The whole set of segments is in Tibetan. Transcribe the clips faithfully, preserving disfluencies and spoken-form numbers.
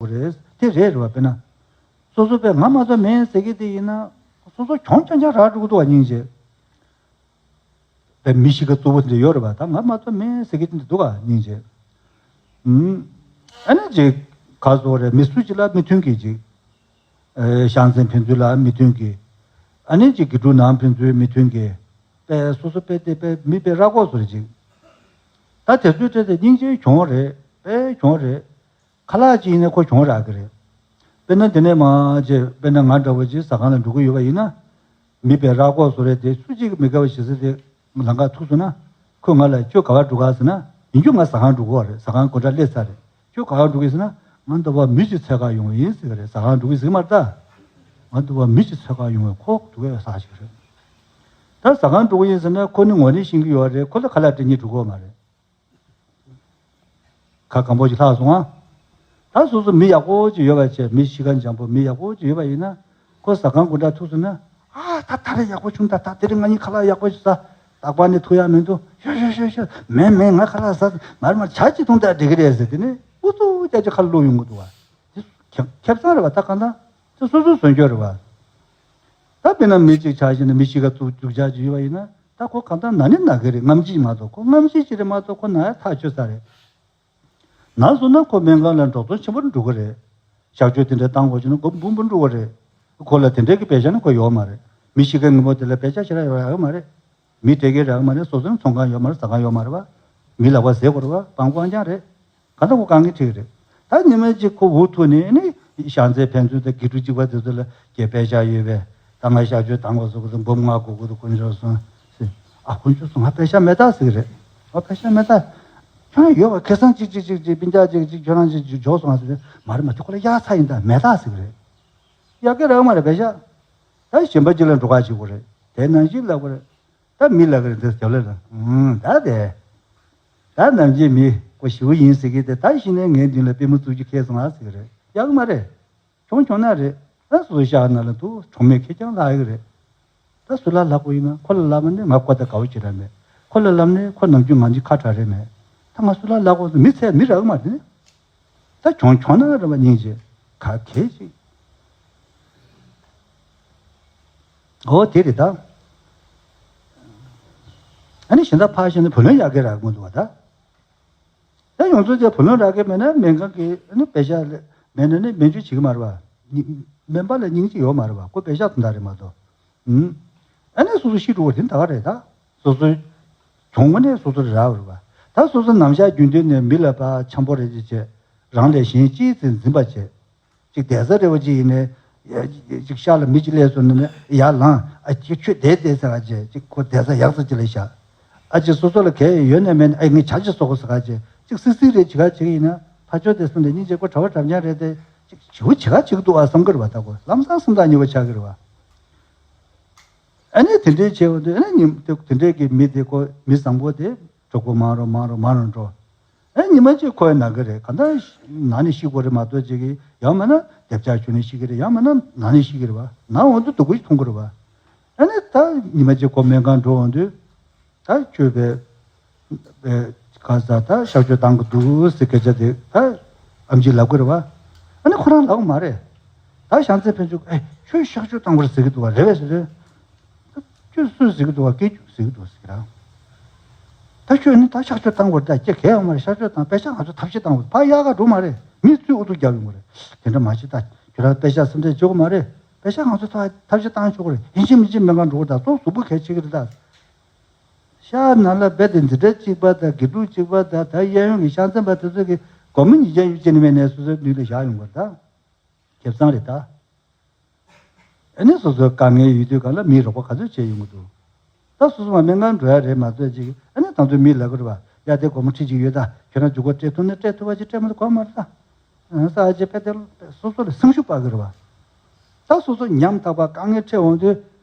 དགོས་རེད། དེ་རེད་རེད་བ། དཔེར་ན་སོ་སོ་པས་ང་མ་གཏོགས་མེད་ཟེར་གི་དེ་ཡིན་ན་སོ་སོ་གྱོང་རྐྱང་རྐྱང་རག་འགྲོ་གི་འདུག་བ། སྙིང་རྗེ། པའི་མི་གཤིས་ཀ་རྩུབ་པོ་དེ་འདྲ་ཡོད་རེད་བ། ད་ང་མ་གཏོགས་མེད་ཟེར་གི་དེ་འདྲ་འདུག་ག། སྙིང་རྗེ། ཨུམ། ཨ་ནི་ཅིག་ག་ཟེར་དགོས་རེད། མི་སུ་གཅིག་ལ་མི་མཐུན་གི་ཅིག་ཨེ། ཤག་འཛིན་ཕན་ཚུན་ལ་མི་མཐུན་གི། ཨ་ནི་ཅིག་དགེ་ཕྲུག་ནང་ཕན་ཚུན་མི་མཐུན་གི། པའི་སོ་སོ་པའི་དེ་པའི་མི་པའི་ར་སྐོར་བཟོ་རེད་ཅིག་ད་དེ་ཚོའི་གྲས་དེ་སྙིང་རྗེ་གྱོང་རེད། པའི་གྱོང་རེད། ཁ་ལག་ཅིག་ཡིན་ན་ཁོ་གྱོང་རག་གི་རེད། དཔེར་ན་དེ་ནས་མར་བྱས། དཔེར་ན་ང་འདྲ་བོ་ཅིག་ཟ་ཁང་ལ་འགྲོ་གི་ཡོད་པ་ཡིན་ན། མི་པའི་ར་སྐོར་བཟོ་རེད་དེ། སུ་གཅིག་གིས་མི་དགའ་བ་བྱེད་ས་དེ་ལམ་ཁ་ཐུག་སོང་ན། ཁོས་ང་ལ་ཁྱོད་ག་པར་འགྲོ་ག་ཟེར་ན། ཡིན་རྒྱུ་ང་ཟ་ཁང་འགྲོ་གི་ཡོད་རེད། ཟ་ཁང་སྒོ་འགྲམ་སླེབས་ཚར་རེད། ཁྱོད་ག་པར་འགྲོ་གི་ཟེར་ན། ང་འདི་པར་མི་གཅིག་འཚོལ་ག་ཡོང་བ་ཡིན་ཟེར་གི་རེད། ཟ་ཁང་འགྲོ་གི་ཟེར་གི་མ་རེད་ད། ང་འདི་པར་མི་གཅིག་འཚོལ་ག་ཡོང་བས་ཁོ་སྡུག་ག་ཟ་ཞིག་རེད། ད་ཟ་ཁང་འགྲོ་གི་ཡིན་ཟེར་ན་ཁོ་ནི་ངོ་ནས་ཤེས་ཀྱི་ཡོད་རེད། ཁོ་ལ་ཁ་ལག་སྤྲད་སྙིང་བྲོ་གི་ཡོད་མ་རེད། ཁ་སྐམ་པོ་ཞིག་ལྷག་སོང་ཨ། ད་སོ་སོ་མི་ཡག་པོ་ཅིག་ཡོད་པ་བྱས། མི་གཤིས་ཀ་འཇམ་པོ་མི་ཡག་པོ་ཅིག་ཡོད་པ་ཡིན་ན། ཁོ་ཟ་ཁང་སྒོ་འགྲམ་ཐུག་སོང་ན། ཨ་ད་ད་རེས་ཡག་པོ་བྱུང་། ད་ད་དེ་རིང་ང་གཉིས་ཁ་ལག་ཡག་པོ་ཞིག་ཟ། རྟག་པར་ནས་ཐུག་ཡག་མི་འདུག་ཤོག་ཤོག་ཤོག་ཤོག་མེད་མེད། ང་ཁ་ལག་ཟ་མ་རེད་མ་རེད། ཇ་གཅིག་འཐུང་ད་འགྲིག་གི་རེད་ཟེར། དེ་ནས་ཨུ་ཚུགས་རྒྱག་བྱས་ཁ་ལག་བླུགས་ཡོང་གི་འདུག་བ། དེ་ཁེ་ཁེ་བཟང་རེད་བ། ད་གང་ལྟར་དེ་སོ་སོའི་བཟོ་བཅོས་རེད་བ། ད་དཔེར་ན་མི་གཅིག་ཆགས་ཤིང་ནས་མི་གཤིས་ཀ་རྩུབ་རྒྱུག་ཆགས་ཅིག་ཡོད་པ་ཡིན་ན། ད་ཁོ་གང་ལྟར་ན་ནི་ན་གི་རེད། རྔམ་བརྗིད་མ་གཏོགས། ཁོ་རྔམ་བརྗིད་ཅིག་རེད་མ་གཏོགས་ཁོ་ན་ཡ་ཐག་ཆོད་ས་རེད། ན་སོང་ན་ཁོ་སྨན་ཁང་ལ་འགྲོ་སོང་ཆེན་པོ་འགྲོ་གི་རེད། གཤག་བཅོས་དེ་འདྲ་བཏང་དགོས་བྱུང་ན་སྒོར་འབུམ་འབུམ་འགྲོ་གི་རེད། ཁོ་ལ་དེ་འདྲའི་གི་པེ་ཤ་ནི་ཁོ་ཡོད་མ་རེད། མི་གཤིས་ཀ་ངན་པོ་དེ་ལ་པེ་ཤ་ཞེ་དྲག་ཡོད་ཡོད་མ་རེད། མི་སྤྲད་མཁན་རག་གི་མ་རེད། སོ་སོའི་ཚོང་ཁང་ཡོད་མ་རེད། ཟ་ཁང་ཡོད་མ་རེད་བ། མི་ལག་པ་ཟས་དགོས་རེད་བ། སྤྲང་པོ་རྐྱང་རེད། གང་ལྟར་ཁོ་དཀའ་ངལ་འཕྲད་ཀྱི་རེད། ད་ཉི་མ་གཅིག་ཁོ་འུ་ཐུག་ནས་ནི་ཤག་འཛིན་ཕན་ཚུན་དང་དགེ་ཕྲུག་གཅིག་པ་དེ་ཚོ་ལ་ཀྱེ་པེ་ཤ་ཡོད་པས། ད་ང་གཤག་བཅོས་བཏང་དགོས་བཟོ་གི་འདུག་འབུམ་ལྔ་དགོས་ཀྱི་འདུག་དཀོན་མཆོག་གསུམ་ཟེར། ཨ་དཀོན་མཆོག་གསུམ། ང་པེ་ཤ་མེད་ད་ཟེར་གི་རེད། ང་པེ་ཤ་མེད་ད། ཁྱོད་རང་ཡོད་པ་ཁེ་བཟང་གཅིག་གཅིག་གཅིག་གཅིག་སྤུན་ཀྱག་གཅིག་གཅིག་ཁྱོད་རང་གཅིག་གཅིག་འཇོག་སོང་ཟེར། མ་རེད་མ་རེད། ཁོ་ལ་གཡར་ཚར་ཡིན་ད། མེད་ད་ཟེར་གི་རེད། གཡར་གི་རག་མ་རེད་པེ་ཤ། ད་གཞན་པ་གཅིག་ལ་འགྲོ་ཁ་བྱེད་དགོས་རེད། དེ་ནང་བཞིན་ལབ་དགོས་རེད། ད་མི་ལབ་ཀྱི་རེད། འདི་རྒྱབ་ལ་ལ། ཨུམ། ད་དེ། ད་ནམ་རྒྱུན་མི་ཁོ་ཞེ་པོ་ཡིན་ཟེར་གི་དེ། ད་གཞི་ནས་ངའི་མདུན་ལ་པུས་མོ་བཙུགས་རྒྱུ་ཁེལ་སོང་ཨ་ཟེར་གི་རེད། ཡག་གི་མ་རེད། གྱོང་གྱོང་ན་རེད། ད་སོ་སོ་ཤག་ནང་ལ་འདུག་གྲོགས་མེད་ཁེར་རྐྱང་ལྷག་ཡོད་རེད། ད་སུ་ལ་ལབ་དགོས་ཡིན་ན། ཁོ་ལ་ལབ་ནས་ང་ཁོ་དང་དགའ་བོ་བྱེད་ར་མེད། ཁོ་ལ་ལབ་ནས་ཁོ་ནམ་རྒྱུན་ང་གཉིས་ཁ་བྲལ་རེད་མེད། ད་ང་སུ་ལ་ལབ་དགོས་འདུག་མི་ཚེ་མི་རག་གི་མ་རེད། ད་གྱོང་གྱོང་ན་རེད་པ། སྙིང་རྗེ་ག་གེ་ཞིག་འོ་དེ་རེད་ད། ཨ་ནི་གཞན་དག་ཕར་བཞག་ན་བུ་ལོན་ཡག་གི་རག་གི་མི་འདུག་བ་ད། ད་ཡོངས་རྫོགས་ཀྱི་བུ་ལོན་རག་གི་མེད་ན་སྨན་ཁང་གི་ཨ་ནི་པེ་ཤ་ལ་མེད་ན་ནི་སྨན་བཅོས་བྱེད་ཀྱི་མ་རེད་བ། སྨན་པ་ལ་སྙིང་རྗེ་ཡོད་མ་རེད་བ། ཁོ་པེ་ཤ་དོན་དག་རེད་མ་གཏོགས། ཨུམ། ཨ་ནི་སོ་སོ་ཤི་འགྲོ་བ་དེ་ད་ག་རེད་ད། སོ་སོའི་གྱོང་པོ་ནི་སོ་སོར་རག་པ་རེད་བ། ད་སོ་སོ་ནམ་ཞག་རྒྱུན་དུ་ནས་མི་ལ་ཕར་འཆམ་པོ་རེ་ཅིག་བྱས། རང་ལས་གཞན་གཅེས་ཙམ་འཛིན་པ་བྱས། ཅིག་བསྡད་ས་རེ་བ་ཅིག་ཡིན་ནའི། ཡ་ཅིག་ཤག་ལ་མི་ཅིག་སླེབས་སོང་ན་ནི་ཡར་ལངས། ཨ་ཅིག་ཁྱོད་བསྡད་བསྡད་ཟེར་བ་བྱས། ཅིག་ཁོ་བསྡད་ས་ཡག་ས་ཅིག་ལ་བཞག་ཨ་ཅིག་སོ་སོ་ལ་གལ་ཡོད་ནའི་མེད་ནའི། ཨ་ངས་ཇ་ཅིག་བཟོ་དགོས་ཟེར་བ་བྱས། ཅིག་སིག་སིག་རེ་བྱེད་ག་བྱེད་ཀྱི་ཡིན་ན། ཕར་ཕྱོགས་དེ་སེམས་ལ་སྙིང་རྗེ། ཁོ་གྲྭ་པ་གྲྭ་རྐྱང་རེད་དེ། ཅིག་ཞེ་པོ་བྱེད་ག་བྱེད་ཀྱི་འདུག་ཨ་བསམ་གྱི་རེད་བ། ད་ཁོ་ལམ་སང་སེམས་ཐག་ཉེ་བོ་ཆགས་ཀྱི་རེད་བ། ཨ་ནི་དེ་འདྲའི་བྱས་པ་དེ། ཨ་ནི་ཉིན་དེ་དེ་འདྲའི་གི་མི་དེ་ཁོ་མི་བཟང་པོ་དེ་གྲོགས་པོ་མང་རུ་མང་རུ་མང་རུ་འགྲོ། ཨ་ཉི་མ་གཅིག་ཁོ་ཡི་ན་གི་རེད། གང་ལྟར་ན་ནས་ཤི་དགོས་རེད་མ་གཏོགས་ཅིག་གི། ཡང་མིན་ན་རྒྱབ་ཆག་ཞུ་ནས་ཤི་གི་རེད། ཡང་མིན་ན་ན་ནས་ཤི་གི་རེད་བ། ན་འོང་དུས་སྡུག་པོ་ཞིག་མཐོང་གི་རེད་བ། ཨ་ནི་ད་ཉི་མ་གཅིག་ཁོ་སྨན་ཁང་འགྲོ་འོང་དུས། ད་ཁྱོད་པའི་པའི་ག་ས་ད་གཤག་བཅོས་བཏང་གི་འདུག་ཟེར་སྐད་ཆ་དེ་ད་ཨེམ་ཆིས་ལབ་གི་རེད་བ། ཨ་ནི་ཁོ་རང་ལབ་གི་མ་རེད། ད་ཤག་འཛིན་ཕན་ཚུན། ཨེ་ཁྱོད་གཤག་བཅོས་བཏང་དགོས་རེད་ཟེར་གི་འདུག་བ། རེད་པས་ཟེར་དུས། ད་ཁྱོད་སུས་ཟེར་གི་འདུག་བ། སྐད་ཅིག་ཟེར་གི་འདུག་ཟེར་གི་རང་། ད་ཁྱོད་ནི་ད་གཤག་བཅོས་བཏང་དགོས་རེད། ད་ཁྱེད་གལ་ཡོད་མ་རེད། གཤག་བཅོས་བཏང་། པེ་ཤག་ང་ཚོ་ཐབས་ཤེས་བཏང་དགོས། ཕར་གཡར་ག་འགྲོ་མ་རེད། མི་ཚོས་ཨུ་ཚུགས་རྒྱབ་ཡོང་གི་རེད། དེ་འདྲ་མ་བྱེད། ད་ཁྱོད་རང་པེ་ཤག་སེམས་ཁྲལ་བྱེད་དགོས་མ་རེད། པེ་ཤག་ང་ཚོ་ཐབས་ཐབས་ཤེས་བཏང་ཆོག་གི་རེད། ཡིན་གཅིག་མིན་གཅིག་སྨན་ཁང་འགྲོ་དགོས། ད་གཙོ་གཟུགས་པོ་གལ་ཆེ་གི་རེད་ད། ཤག་ནང་ལ་རྦད་དེ་འཛིན་གྲྭ་གཅིག་པ་དང་དགེ་ཕྲུག་གཅིག་པ་དང་། ད་གཡས་གཡོན་གྱི་ཤག་འཛིན་པ་དེ་ཚོ་གིས་སྒོར་མོ་ཉིས་བརྒྱ་ཡོད་ཅེ་ནི་མེད་ནས་སོ་སོའི་མདུན་ལ་བཞག་ཡོང་གི་རེད་ད། ཁེ་བཟང་རེད་ད། ཨ་ནི་སོ་སོའི་དཀའ་ངལ་ཡོད་དུས་སྒང་ལ་མིས་རོགས་པ་ག་ཚོད་བྱས་ཡོང་གི་འདུག་ད་སོ་སོ་མ་སྨན་ཁང་འགྲོ་ཡ་རེད་མ་གཏོགས་ཅིག་ཨ་ནི་དང་དུ་མིས་ལབ་གི་རེད་བ། ཡ་དེ་སྒོར་མོ་ཁྲི་གཅིག་ཡོད་ད། ཁྱོད་རང་མཇུག་ག་སྤྲད་ཐུབ་ན་སྤྲད་ཐུབ་པ་ཅིག་སྤྲད་མ་ཐུབ་གོ་མ་རེད་ད། ཨ་ས་ཨ་ཅེ་ཕེ་དེ་སོ་སོ་ལ་སེམས་ཤུགས་སྤར་གི་རེད་བ། ད་སོ་སོ་ཉམ་ཐག་པ་དཀའ་ངལ་འཕྲད་འོང་དུས།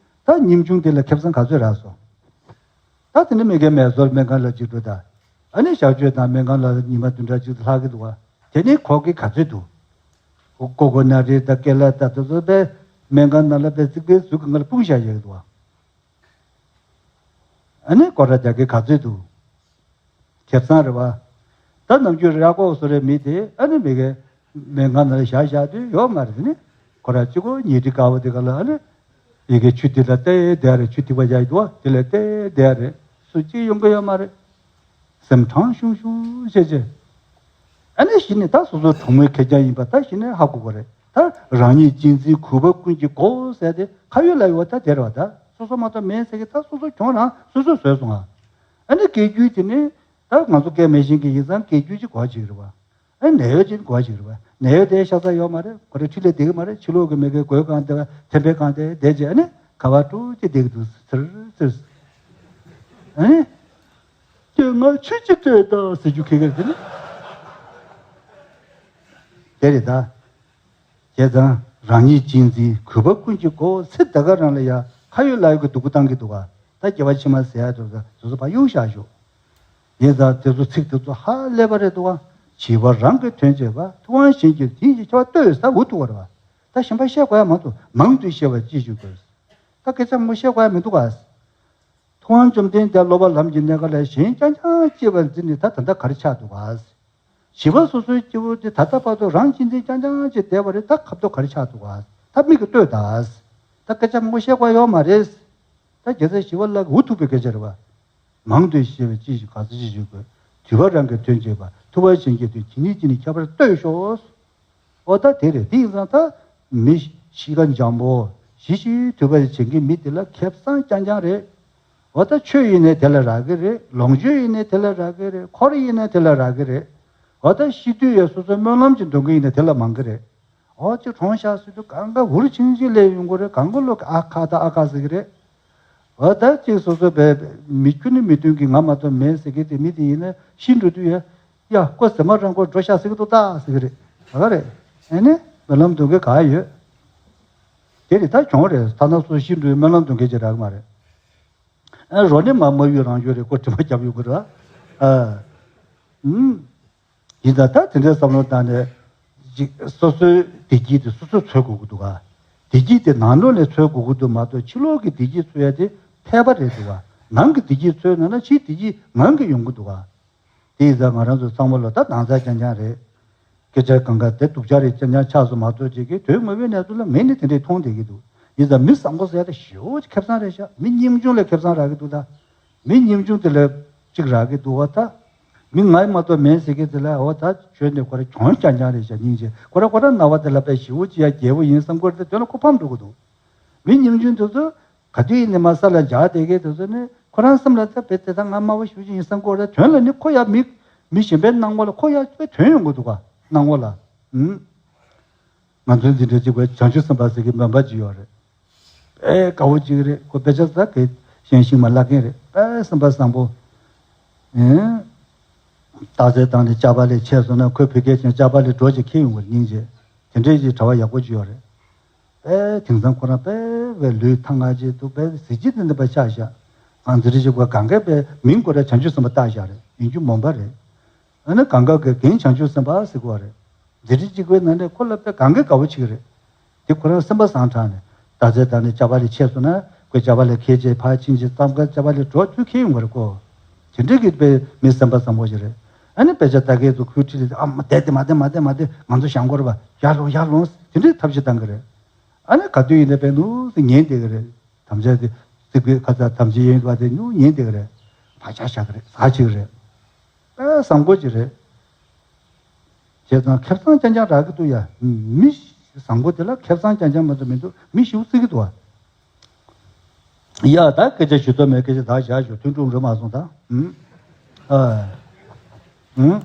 ད་ཉིན་ཆུང་དེ་ལ་ཁེ་བཟང་ག་ཚོད་རག་སོང་། ད་དེ་འདྲ་མི་རྒན་མེད་ཟོར་སྨན་ཁང་ལ་གཅིག་འགྲོ་ད། ཨ་ནི་གཤག་བཅོས་དང་སྨན་ཁང་ལ་ཉི་མ་བདུན་ཕྲག་གཅིག་ལྷག་གི་འདུག་བ། དེ་ནས་ཁོག་གི་ག་ཚོད་འདུག་ཀོ་ཀོ་ན་རེ་དང་ཀེ་ལ་དང་དེ་ཚོ་པས་སྨན་ཁང་ནང་ལ་པས་རྩིག་པའི་ཟུར་གི་ངར་སྤུངས་བཞག་ཡོད་འདུག་བ། ཨ་ནི་སྐོར་ར་རྒྱག་གི་ག་ཚོད་འདུག་ཁེ་བཟང་རེད་བ། ད་ནམ་རྒྱུན་ར་ཀོག་བཟོ་རའི་མི་དེ་ཨ་ནི་མི་རྒན། མེ་ང་ན་ལ་བཞག་བཞག་དུས་ཡོད་མ་རེད་ནི། ཁོ་ར་གཅིག་གོ་ཉལ་ཁྲི་དཀར་པོ་དེ་ག་ལ་ཨ་ནི། ཡི་གེ་ཆུ་དེ་ལ་བལྟས་བསྡད་རེད། ཆུ་ཐིགས་པ་བཞག་ཡི་འདུག་བ། དེ་ལ་བལྟས་བསྡད་རེད། སུ་གཅིག་ཡོང་གི་ཡོད་མ་རེད། སེམས་གྲང་ཤུང་ཤུང་བྱས་བྱས། ཨ་ནི་གཞི་ནས་ད་སོ་སོ་གྲོང་མི་ཁེར་རྐྱང་ཡིན་པ་ད་གཞི་ནས་ཧ་གོ་གི་རེད། ད་རང་ཉིད་གཅེས་འཛིན་གུས་པ་ཀུན་གྱི་སྒོ་ཟེར་དེ་ཁ་ཡོད་ལག་ཡོད་ད་དེ་རེད་བ། ད་སོ་སོ་མ་གཏོགས་མེད་ཟེར་གི་ད་སོ་སོ་གྱོང་རང་སོ་སོས་བཟོས་སོང་ང་། ཨ་ནི་སྐད་སྒྱུར་དེ་ནི་ད་ང་ཚོ་སྐད་མི་ཤེས་མཁན་ཡིན་ཙང་སྐད་སྒྱུར་གྱི་གོ་ཅིག་རེད་བ། ཨ་ནད་གཡོག་ཅིག་གོ་ཅིག་རེད་བ། ནད་གཡོག་དེ་ཤ་ཚ་ཡོད་མ་རེད། ཁོ་རེ་འཁྲིས་ལས་བསྡད་གི་མ་རེད། ཕྱི་ལོགས་ཀྱི་མི་གའི་གོས་གང་དེ་བ་ཐེམ་པའི་གང་དེ་བསྡད་རྗེས་ཨ་ནི་ཁ་བ་དཀྲུག་ཅིག་བསྡད་གི་འདུག་ཚིར་ཚིར། ཨ་ནི་ཁྱོད་ང་ཆུ་ཅིག་སྤྲད་དང་ཟེར་རྒྱུ་ཁེ་གེར་དེ་ནི་དེ་རེད་ད། བྱས་ཙང་རང་ཉིད་གཅེས་འཛིན་གུས་པ་ཀུན་གྱི་སྒོ་ཚེ་འདི་ག་རང་ལ་ཡ་ཁ་ཡོད་ལག་ཡོད་ཀྱི་སྡུག་པོ་བཏང་གི་འདུག་ག་ད་སྐྱེ་བ་ཕྱི་མ་ཟེར་ཡ་དེ་ཚོ་དེ་ཚོ་ཕར་གཡུག་བཞག་ཤོག་ཡིན་ཙང་དེ་ཚོ་ཚིག་དེ་ཚོ་ཧ་ལས་པ་རེད་འདུག་ག་བྱིས་པ་རང་གི་དོན་བྱེད་པ། ཐུབ་དབང་གཞན་གྱི་དེ་ཡི་ཆེ་བ་ལྟོས་ཟེར་འུ་ཐུག་པ་རེད་བ། ད་གཞན་པ་བཤད་དགོས་ཡ་མ་གཏོགས་མང་དུ་བཤད་པ་ཅི་ཞིག་དགོས། ད་སྐད་ཆ་མང་པོ་བཤད་དགོས་ཡ་མི་འདུག་ག་ཐུབ་དབང་བཅོམ་ལྡན་འདས་སློབ་པ་ལམ་གྱི་གནས་སྐབས་ལ་གཞན་རྐྱང་རྐྱང་གཅེས་པར་འཛིན་ནས་ད་ད་ལྟ་ག་རེ་ཆགས་འདུག་ག་བྱིས་པ་སོ་སོའི་སྐྱེ་བོ་དེ་ད་ལྟ་བར་དུ་རང་གཅེས་འཛིན་རྐྱང་རྐྱང་བྱས་བསྡད་པ་རེད། ད་ཁ་ཐུག་ག་རེ་ཆགས་འདུག་ག་ད་མིག་གིས་ལྟོས་ད། ད་སྐད་ཆ་མང་པོ་བཤད་དགོས་ཡོད་མ་རེད། ད་རྒྱལ་སྲས་ཞི་བ་ལྷ་གིས་འུ་ཐུག་པའི་སྐད་ཆ་རེད་བ། མང་དུ་བཤད་པས་ཅི་ཞིག་ག་ཚོད་ཅི་ཞིག་དགོས། དུས་བབ་རང་གི་དོན་བྱེད་པ། ཐུབ་པ་གཞན་གྱི་དོན་གྱི་ཉིད་ཀྱི་ནི་ཁྱད་པར་ལྟོས་ཤོག་འོ་ད་དེ་རེད། དེ་ཡིན་ཙང་ད་མི་གཤིས་ཀ་འཇམ་པོ་ཞི་ཞིང་དུལ་བ་ཞིག་བྱེད་མཁན་མི་དེ་ལ་ཁེ་བཟང་རྐྱང་རྐྱང་རེད། འོ་ད་ཆོས་ཡིན་ནའི་དེ་ལ་རག་གི་རེད། ལོངས་སྤྱོད་ཡིན་ནའི་དེ་ལ་རག་གི་རེད། འཁོར་ཡིན་ནའི་དེ་ལ་རག་གི་རེད། འོ་ད་ཤི་དུས་ཡང་སོ་སོའི་སྨོན་ལམ་ཅིག་འདོན་གི་ཡིན་ནའི་དེ་ལ་མང་གི་རེད། འོ་ཅིག་གྲོངས་ཤག་ཟེར་དུས་གང་ག་འུར་ཆིང་ཆིང་སླེབས་ཡོང་གི་རེད། གང་ག་ལོ་ཨ་ཁ་ད་ཨ་ཁ་ཟེར་གི་རེད། འོ་ད་ཅིག་སོ་སོ་བས་མི་ཁྱོད་ནི་མི་མཐུན་གི་ང་མ་གཏོགས་མེད་ཟེར་གི་དེ་མི་དེ་ཡིན་ན་ཤི་འགྲོ་དུས་ཡ། ཡ་ཁོ་ཟེར་མ་རང་ཁོ་འགྲོ་ཤག་ཟེར་གི་འདུག་ད་ཟེར་གི་རེད། ག་ག་རེད། ཨེ་ནི་སྨོན་ལམ་འདོན་གི་ག་ཡོད། དེ་རེད་ད་གྱོང་རེད། ཐ་ན་སོ་ཤི་འགྲོའི་སྨོན་ལམ་འདོན་མཁན་ཅིག་རག་གི་མ་རེད། ཨ་རོ་ནི་མ་མ་ཡུལ་རང་ཡུལ་རེད། ཁོ་དྲི་མ་རྒྱབ་ཡོང་གི་རེད་བ། ཨ། ཨུམ། ཡིན་ད་ད་དེ་འདྲའི་བསམ་བློ་བཏང་ནས་ཅིག་སོ་སོའི་བདེ་སྐྱིད་དེ་སོ་སོས་འཚོལ་དགོས་ཀྱི་འདུག་ག་བདེ་སྐྱིད་དེ་ནང་ལོགས་ནས་འཚོལ་དགོས་ཀྱི་འདུག་མ་གཏོགས་ཕྱི་ལོགས་ཀྱི་བདེ་སྐྱིད་འཚོལ་ཡ་དེ་ཕལ་པ་རེད་འདུག་ག་ནང་གི་བདེ་སྐྱིད་འཚོལ་ན་ན་ཕྱིའི་བདེ་སྐྱིད་ངང་གིས་ཡོང་གི་འདུག་ག་དེ་ཡིན་ཙང་ང་རང་ཚོ་ཚང་མ་ལོ་ད་ནང་ཚ་རྐྱང་རྐྱང་རེད། སྐད་ཆ་གང་ག་དེ་སྡུག་ཅག་རེད། རྐྱང་རྐྱང་ཆགས་སོང་མ་གཏོགས་ཅིག་གི་དོན་དངོས་པོའི་གནས་ཚུལ་ལ་ངས་ནི་དེ་འདྲས་མཐོང་བསྡད་ཀྱི་འདུག་ཡིན་ཙང་མི་བཟང་པོ་ཟེར་ཡ་དེ་ཞེ་པོ་ཅིག་ཁེ་བཟང་རེད་ཤག་མི་སྙིང་ཆུང་ལས་ཁེ་བཟང་རག་གི་འདུག་ད། མི་སྙིང་ཆུང་དེ་ལས་ཅིག་རག་གི་འདུག་བ་ད། མི་ང་མ་གཏོགས་མེད་ཟེར་གི་དེ་ལ་འོ་ད་ཁྱོད་ནི་ཁོ་ར་གྱོང་རྐྱང་རྐྱང་རེད་ཤག་སྙིང་རྗེ་ཁོ་ར་ཁོ་ར་ན་བ་དེ་ལ་དཔེ་ཞེ་པོ་ཅིག་ཡ་རྒྱལ་པོ་ཡིན་བསམ་གི་རེད་དེ་དོན་ལ་ཁོ་ཕམ་འགྲོ་གི་འདུག་མི་སྙིང་རྗེ་དེ་ཚོ་ག་དུས་ཡིན་ནའི་མ་ས་ལ་འཇགས་བསྡད་མཁན་དེ་ཚོ་ནི་ཁོ་རང་སེམས་ལ་ད་དཔེ་དེ་ད་ང་དམའ་བ་ཞེ་པོ་ཅིག་ཡིན་བསམ་གི་རེད། དོན་ལ་ནི་ཁོ་ཡ་མི་མི་གཞན་པའི་སྣང་ངོ་ལ་ཁོ་ཡ་དཔེ་དོན་ཡོང་གི་འདུག་ག་སྣང་ངོ་ལ། ཨུམ། ང་ཚོའི་འཛིན་གྲྭ་གཅིག་པའི་བྱང་ཆུབ་སེམས་དཔའ་ཟེར་གི་སྨན་པ་ཅིག་ཡོད་རེད། དཔེ་དགའ་བོ་ཅིག་རེད། ཁོ་དཔེ་ཆ་ཟ་གི་གཞན་ཤིང་མ་བརླག་མཁན་རེད། དཔེ་སེམས་པ་བཟང་པོ། ཨེ། རྟགས་གསལ་བཏང་ནས་ལྕགས་པ་ལས་ཆས་སོང་ན་ཁོའི་བུ་སྐལ་ཆེན་ལྕགས་པ་ལས་སྒྲོ་ཅིག་ཁྱེར་ཡོང་གི་སྙིང་རྗེ། དེ་འདྲའི་ཅིག་གྲྭ་པ་ཡག་པོ་ཅིག་ཡོད་རེད། དཔེ་དེང་སང་ཁོ་རང་དཔེ་བའི་ལུས་ཐང་ང་ཅིག་འདུག་དཔེ་གཟི་བརྗིད་ལྡན་པ་ཆགས་ཤག་ང་འཛིན་གྲྭ་གཅིག་པ་གང་གས་དཔེ་མིང་ཁོ་རང་བྱང་ཆུབ་སེམས་དཔའ་བཏགས་བཞག་རེད། ཡིན་རྒྱུ་མོན་པ་རེད། ཨ་ནི་གང་ག་གི་རྒན་བྱང་ཆུབ་སེམས་དཔའ་ཟེར་གོ་བ་རེད། འཛིན་གྲྭ་གཅིག་པའི་ནང་ནས་ཁོ་ལ་དཔེ་གང་གི་དགའ་བོ་བྱེད་ཀྱི་རེད། དེ་ཁོ་རང་སེམས་པ་བཟང་དྲགས་ནས་རྟགས་གསལ་བཏང་ནས་ལྕགས་པ་ལས་ཆས་སོང་ན་ཁོས་ལྕགས་པ་ལས་ཁྱེར་རྗེས་ཕར་ཕྱིན་རྗེས་ཙམ་ཀ་ལྕགས་པ་ལས་སྒྲོ་ཚུར་ཁྱེར་ཡོང་གི་རེད་ཀོ། དེ་འདྲའི་གི་དཔེ་མི་སེམས་པ་བཟང་པོ་ཞིག་རེད། ཨ་ནི་དཔེ་ཆ་ལྟ་མཁན་ཚོ་ཁོའི་འཁྲིས་ལ་ཨ་མ་བསྡད་དེ་མ་བསྡད་མ་བསྡད་མ་བསྡད་ང་ཚོ་བཞེངས་དགོས་རེད་པ། ཡར་ལོངས་ཡར་ལོངས་དེ་འདྲའི་ཐབས་ཤེས་བཏང་གི་རེད། ཨ་ནི་ག་དུས་ཡིན་ན་དཔེ་ནུས་སུ་ཉན་བསྡད་ཀྱི་རེད། དམ་བཅའ་དེ་རྩིག་པའི་ཁ་ཚ་དམ་བཅའ་ཡིན་པ་དེ་ནུས་ཉན་བསྡད་ཀྱི་རེད། བག་ཆགས་བཞག་གི་རེད། ཟ་བྱེད་ཀྱི་རེད། དཔེ་བཟང་པོ་ཅིག་རེད། བྱས་ཙང་ཁེ་བཟང་རྐྱང་རྐྱང་རག་གི་འདུག་ཡ། མི་བཟང་པོ་དེ་ལ་ཁེ་བཟང་རྐྱང་རྐྱང་མ་གཏོགས་མི་འདུག་མི་ཞེ་པོ་བརྩི་གི་འདུག་ཨ། ཡ་ད་སྐད་ཆ་ཞུ་ཐབས་མེད། སྐད་ཆ་ད་བཞག་ཞུ་ཐུན་དྲུག་འགྲོ་མ་སོང་ད། ཨུམ། ཨ། ཨུམ།